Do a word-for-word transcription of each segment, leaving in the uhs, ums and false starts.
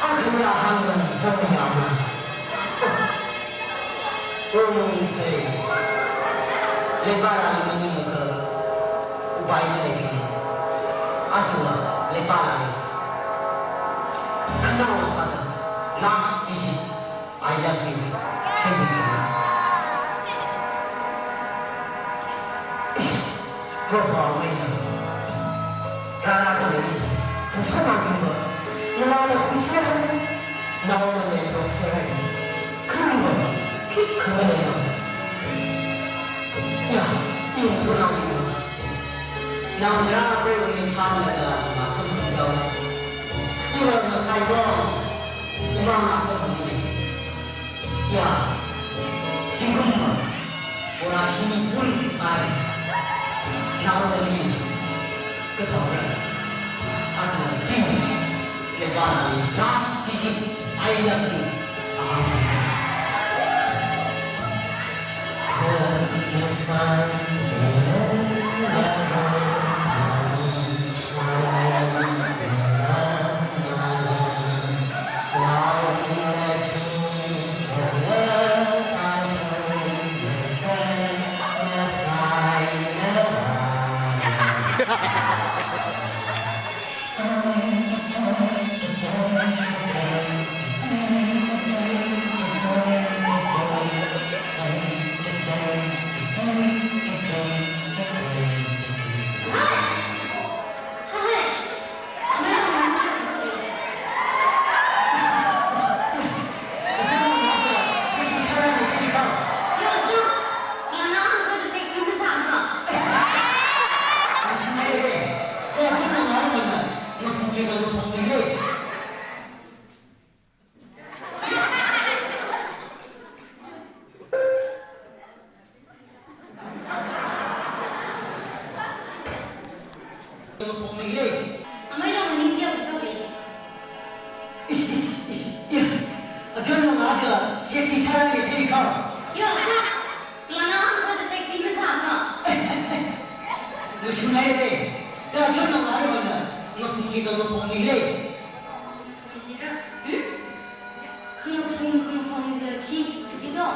Akhamla hāngda hong yāma. Oh, oh, hey. Leipalāli maningakha upai maleimana. Aja Leipalāli khanao sāda last visit, "I love you," theida. Ish, Proho eina rārāda lei ishi. Tusāmabingva, ngalāna khuishihaira, naona leiproksera. Khangawa khikha maleimana. Ya, iwungso naobingva, nao rāra Proho eina thānlaga masamsam jaowa. Iva masaiva, ima masamsam ni. Ya, zingkumva, ora shini pul sāi. Naona mi, kathaora. Aja zingkum, Leipalāli last visit, "I love you." Aha. Amei long ning dia beso be. Ish, ish, ish, ya. Aja nang aja, sexy sāra ni thili kha. Yo, ta. Ngalāna hāngsa da sexy masāma. Mashungnai de. Ta aja nang aja na, ngaphungli ka ngaphungli le. Mashira. Hmm? Khangaphung, khangaphung jiakha, kaji do?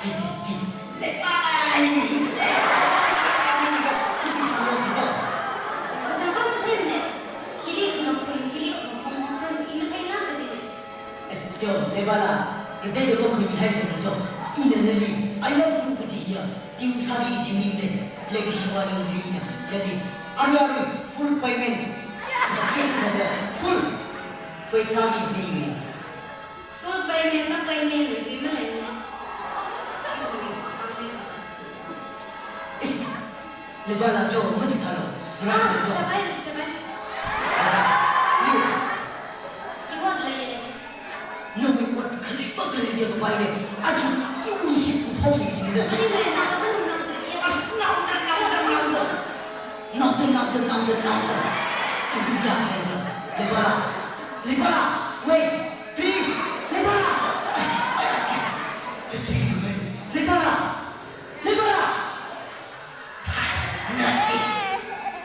Chi, chi, chi. Leipalā ni. Kazang kha matheimana. Khili khangaphung, khili khangaphung, khangaphung si matheila kaji ni. As, cho, Leipalā, nathei da ko khuimihai jang cho. Ina nali, "I love you" kaji ya. Tiu sāki kaji maningmana, leikashiwui lungli na, kali, arui arui, full payment. Yes, na da, full. Pay sāki kaji maningmana. Full payment na payment na, di malai na. Leipalā cho, machithālo. Ah, sabai, sabai. Yes. Iwat lei. Nawui ot khaleipa khalei jiakha paile, aja iwui hi kuphaosi jina. Ani le, nao sānao sāki. As, naoda, naoda, naoda. Naoda, naoda, naoda, naoda. Iwui ya hai na. Leipalā. Leipalā. Wait. Please. Leipalā. Leipalā. Leipalā. Nothing.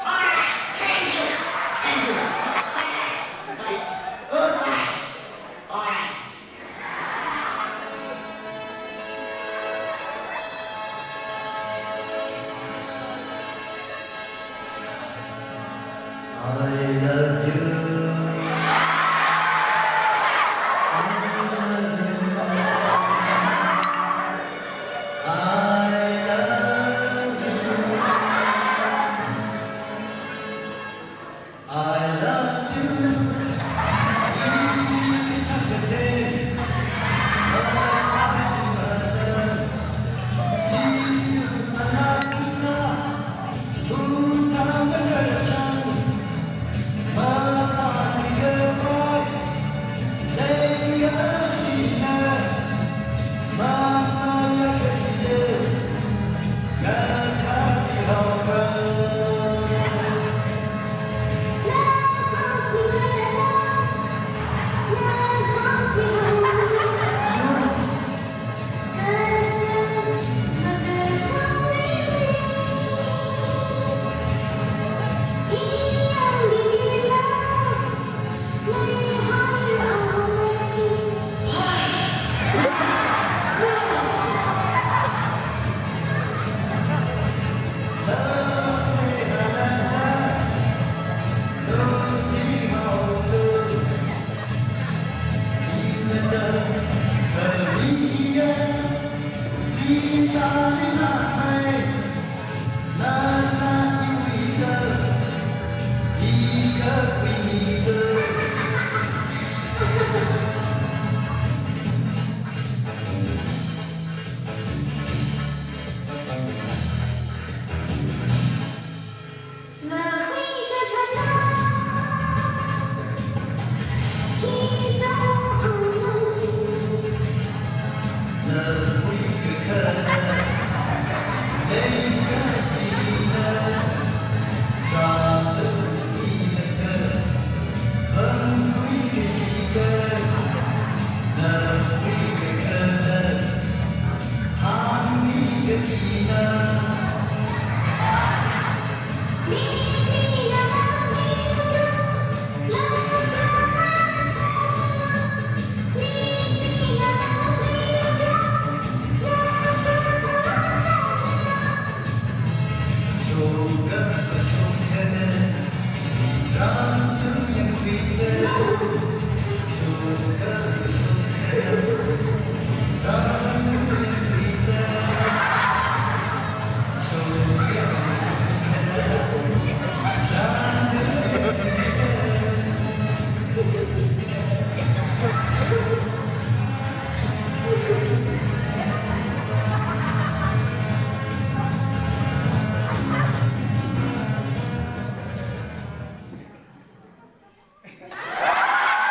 Alright, thank you, thank you. Thanks, thanks. Goodbye. Alright. I love you. I love you. I love you. I love you. It's just a day.